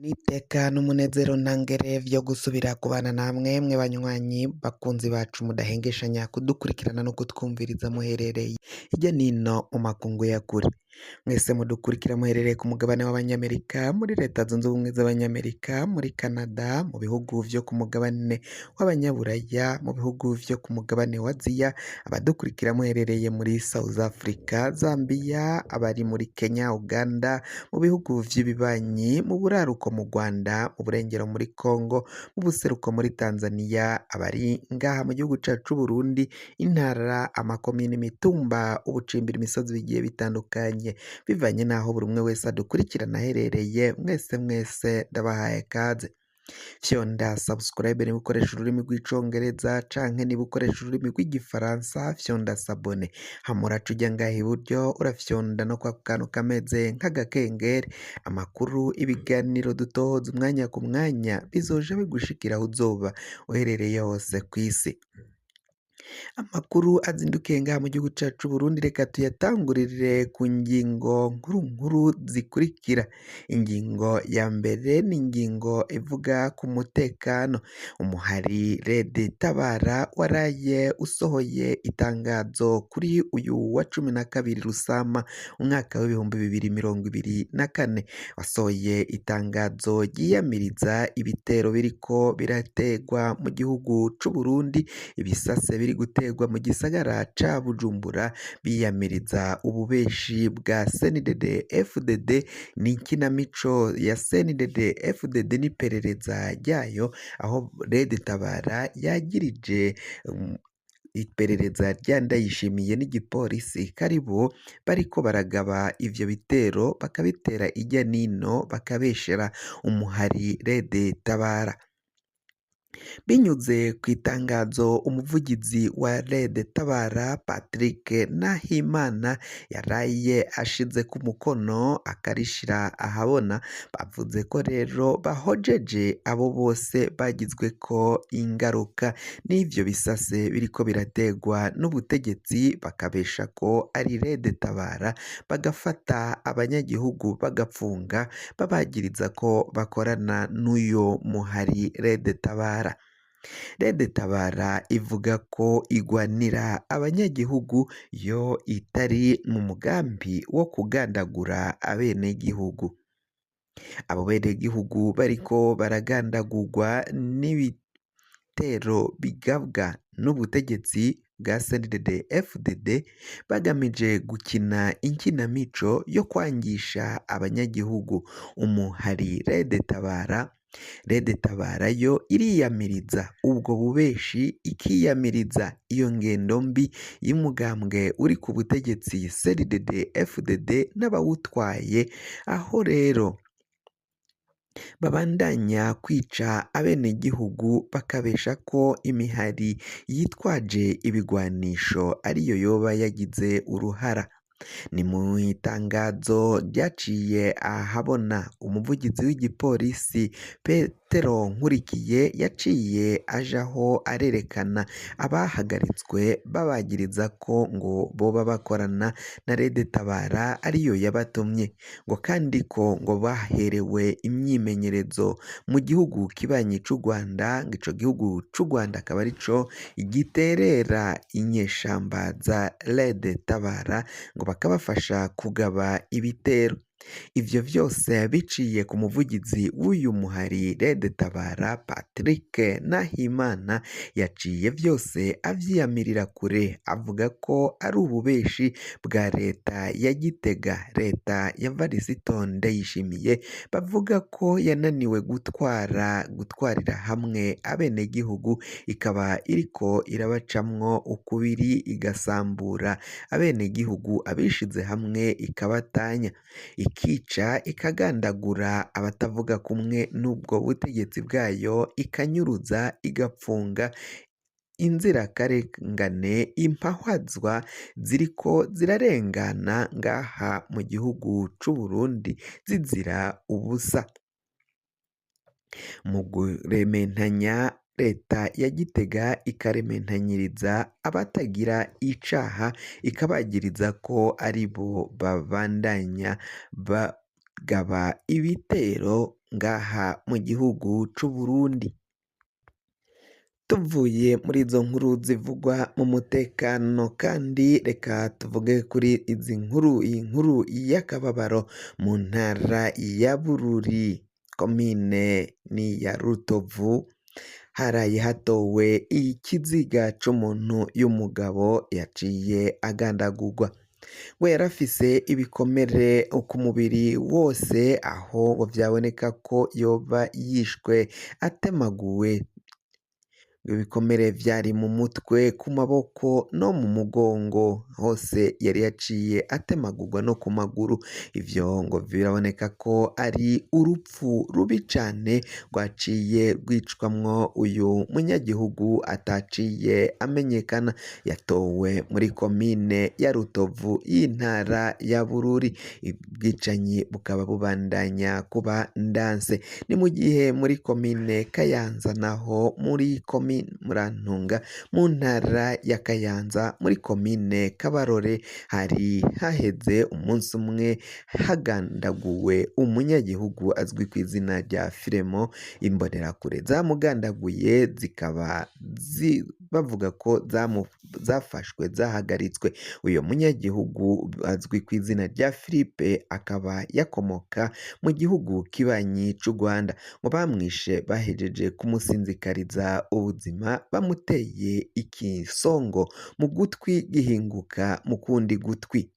N'iteka n'umunezero ntangere vyo gusubira kubana namwe mwe banywanyi bakunzi bacu mudahengeshanya kudukurikirana no kutwumviriza muherereye hirya nino mu makungu ya kure. Mwese mudukurikira muherereye ku mugabane w'Abanyamerika, muri Leta Zunze Ubumwe z'Abanyamerika, muri Canada, mu bihugu vyo ku mugabane w'Abanyaburaya, mu bihugu vyo ku mugabane wa Aziya, abadukurikira muherereye muri South Africa, Zambia, abari muri Kenya, Uganda, mu bihugu vy'ibibanyi, mu buraruko mu Rwanda, mu burengero muri Congo, mu buseruko muri Tanzania, abari ngaha mu gihugu cacu c'Uburundi, intara, amakomine, imitumba, ubucimbiri, imisozi bigiye bitandukanye, bivanye n'aho buri umwe wese adukurikirana aherereye, mwese mwese ndabahaye kaze. Fyonda subscribe niba ukoresha ururimi rw'icongereza canke niba ukoresha ururimi rw'igifaransa fyonda s'abonner, hama uraca uja ngaha iburyo urafyonda no kwako kantu kameze nk'agakengeri, amakuru, ibiganiro dutohoza umwanya ku mwanya bizoja bigushikira aho uzoba uherereye hose kw'isi. Amakuru azindukiye ngaha mu gihugu cacu c'Uburundi reka tuyatangurire ku ngingo nkuru nkuru zikurikira. Ingingo ya mbere ni ingingo ivuga ku mutekano. Umuhari Red Tabara waraye usohoye itangazo kuri uyu wa 12 Rusama umwaka w'2024, wasohoye itangazo ryiyamiriza ibitero biriko birategwa mu gihugu c'Uburundi, ibisase biri gutegwa mu gisagara ca Bujumbura, biyamiriza ububeshi bwa CNDD FDD n'inkinamico ya CNDD FDD n'iperereza ryayo, aho Red Tabara yagirije iperereza rya Ndayishimiye n'igipolisi ko aribo bariko baragaba ivyo bitero, bakabitera irya nino, bakabeshera umuhari Red Tabara. Binyuze ku itangazo umuvugizi wa Red Tabara Patrick Nahimana yaraye ashizeko umukono akarishira ahabona, bavuze ko rero bahojeje abo bose bagizweko ingaruka n'ivyo bisase biriko birategwa n'ubutegetsi, bakabesha ko ari Red Tabara, bagafata abanyagihugu bagapfunga babagiriza ko bakorana n'uyo muhari Red Tabara. Red Tabara ivuga ko igwanira abanyagihugu, yo itari mu mugambi wo kugandagura abenegihugu. Abo benegihugu bariko baragandagurwa n'ibitero bigabwa n'ubutegetsi bwa CNDD FDD, bagamije gukina inkinamico yo kwangisha abanyagihugu umuhari Red Tabara. Red Tabara yo iriyamiriza ubwo bubeshi, ikiyamiriza iyo ngendo mbi y'umugambwe uri ku butegetsi CNDD FDD n'abawutwaye, aho rero babandanya kwica abenegihugu bakabesha ko imihari yitwaje ibigwanisho ariyo yoba yagize uruhara. Ni mu itangazo ryaciye ahabona umuvugizi w'igipolisi Petero Nkurikiye yaciye ajaho arerekana abahagaritswe babagiriza ko ngo boba bakorana na Red Tabara ariyo yabatumye, ngo kandi ko ngo baherewe imyimenyerezo mu gihugu kibanyi c'u Rwanda, ngo ico gihugu c'u Rwanda akaba arico giterera inyeshamba za Red Tabara, ngo bakabafasha kugaba ibitero. Ivyo vyose biciye ku muvugizi w'uyu muhari Red Tabara Patrick Nahimana, yaciye vyose avyiyamirira kure, avuga ko ari ububeshi bwa leta ya Gitega, leta ya Varisito Ndayishimiye, bavuga ko yananiwe gutwara gutwarira hamwe abenegihugu, ikaba iriko irabacamwo ukubiri, igasambura abenegihugu, abishize hamwe ikabatanya, ikica ikagandagura abatavuga kumwe n'ubwo butegetsi bwayo, ikanyuruza, igapfunga inzirakarengane, impahwazwa ziriko zirarengana ngaha mu gihugu c'Uburundi zizira ubusa. Mu gurementanya leta ya Gitega ikarementanyiriza abatagira icaha, ikabagiriza ko aribo babandanya bagaba ibitero ngaha mu gihugu c'Uburundi. Tuvuye muri izo nkuru zivugwa mu mutekano kandi reka tuvuge kuri izi nkuru, iyi nkuru y'akababaro mu ntara ya Bururi komine ni ya Rutovu haraye hatowe ikiziga c'umuntu y'umugabo yaciye agandagurwa. We yarafise ibikomere ku mubiri wose aho vyaboneka ko yoba yishwe atemaguwe. Ibikomere vyari mu mutwe, ku maboko no mu mugongo hose yari yaciye atemagurwa no ku maguru. Ivyo ngo biraboneka ko ari urupfu rubi cane rwaciye rwicwamwo uyu munyagihugu ataciye amenyekana. Yatowe muri komine ya Rutovu y'intara ya Bururi. Ubwicanyi bukaba bubandanya kuba ndanse. Ni mu gihe muri komine Kayanza naho muri komine Murantunga mu ntara ya Kayanza muri komine Kabarore hari haheze umunsi umwe hagandaguwe umunyagihugu azwi ku izina rya Firemo. Imbonerakure zamugandaguye zikaba bavuga ko zafashwe zahagaritswe. Uyo munyagihugu azwi ku izina rya Philippe akaba yakomoka mu gihugu kibanyi c'u Rwanda. Ngo bamwishe bahejeje kumusinzikariza ubuzima bamuteye ikisongo mu gutwi gihinguka mu kundi gutwi.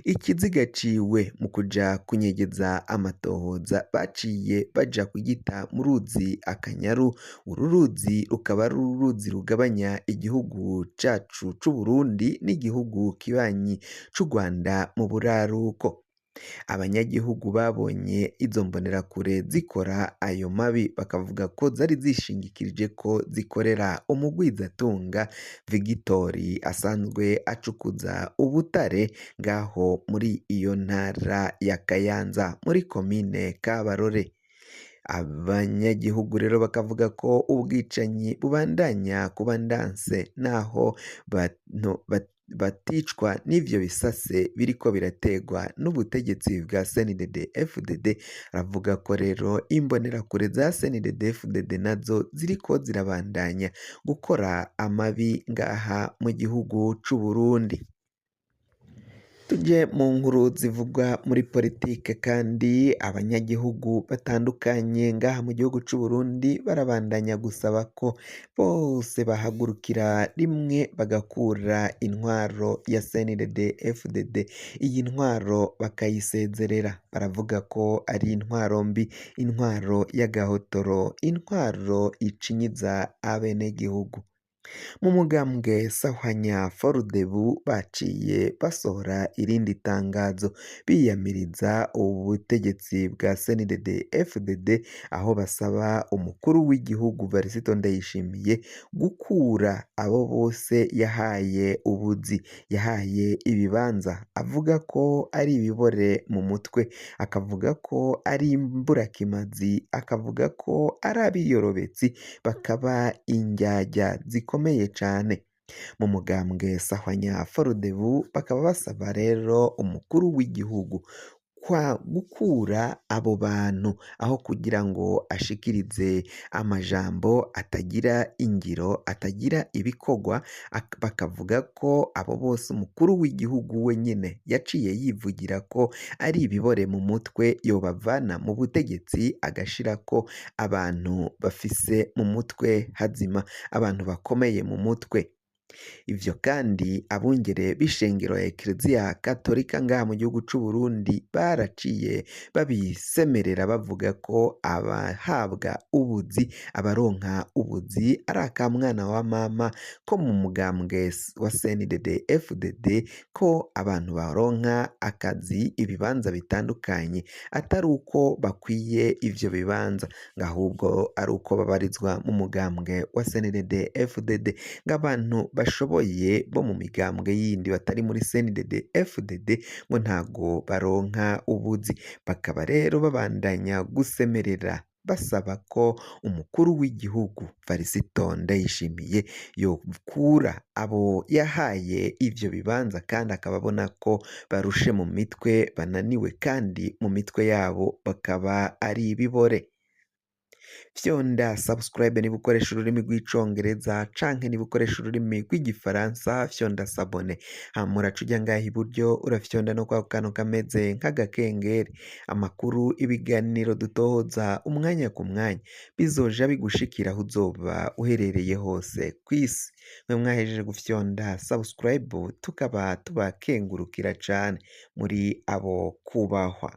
Ikiziga ciwe mu kuja kunyegeza amatohoza baciye baja kugita mu ruzi Akanyaru. Uru ruzi rukaba ari uruzi rugabanya igihugu cacu c'Uburundi n'igihugu kibanyi c'u Rwanda mu buraruko. Abanyagihugu babonye izo mbonerakure zikora ayo mabi bakavuga ko zari zishingikirije ko zikorera umugwizatunga Vigitori asanzwe acukuza ubutare ngaho muri iyo ntara ya Kayanza muri komine Kabarore. Abanyagihugu rero bakavuga ko ubwicanyi bubandanya kuba ndanse naho baticwa n'ivyo bisase biriko birategwa n'ubutegetsi bwa CNDD FDD. Aravuga ko rero imbonerakure za CNDD FDD nazo ziriko zirabandanya gukora amabi ngaha mu gihugu c'Uburundi. Tuje mu nkuru zivugwa muri politike kandi abanyagihugu batandukanye ngaha mu gihugu c'Uburundi barabandanya gusaba ko bose bahagurukira rimwe bagakura intwaro ya CNDD FDD, iyi ntwaro bakayisezerera. Baravuga ko ari intwaro mbi, intwaro y'agahotoro, intwaro icinyiza abenegihugu. Mu mugambwe Sahwanya Forudebu baciye basohora irindi tangazo biyamiriza ubutegetsi bwa CNDD FDD, aho basaba umukuru w'igihugu Varisito Ndayishimiye gukura abo bose yahaye ubuzi, yahaye ibibanza, avuga ko ari ibibore mu mutwe, akavuga ko ari imburakimazi, akavuga ko ari abiyorobetsi, bakaba indyarya zikomeye cane. Mu mugambwe Sahwanya Forudebu bakaba basaba rero umukuru w'igihugu kwa gukura abo bantu aho kugira ngo ashikirize amajambo atagira ingiro, atagira ibikorwa, bakavuga ko abo bose umukuru w'igihugu wenyene yaciye yivugira ko ari ibibore mu mutwe, yobavana mu butegetsi agashirako abantu bafise mu mutwe hazima, abantu bakomeye mu mutwe. Ivyo kandi abungere b'ishengero ya Ekereziya Katolika ngaha mu gihugu c'Uburundi baraciye babisemerera bavuga ko abahabwa ubuzi, abaronka ubuzi ari akamwana wa mama ko mu mugambwe wa CNDD FDD, ko abantu baronka akazi ibibanza bitandukanye atari uko bakwiye ivyo bibanza, ngo ahubwo ari uko babarizwa mu mugambwe wa CNDD FDD, ng'abantu bashoboye bo mu migambwe yindi batari muri CNDD FDD ngo ntago baronka ubuzi. Bakaba rero babandanya gusemerera basaba ko umukuru w'igihugu Varisito Ndayishimiye yokura abo yahaye ivyo bibanza, kandi akaba abona ko barushe mu mitwe, bananiwe kandi mu mitwe yabo bakaba ari ibibore. Fyonda subscribe niba ukoresha ururimi rw'icongereza, canke niba ukoresha ururimi rw'igifaransa fyonda s'abonner. Hama uraca uja ngaha iburyo, urafyonda no kwako kantu kameze nk'agakengeri. Amakuru, ibiganiro dutohoza umwanya ku mwanya bizoja bigushikira aho uzoba uherereye hose kw'isi. Mwe mwahejeje gufyonda subscribe, tukaba tubakengurukira cane, muri abo kubahwa.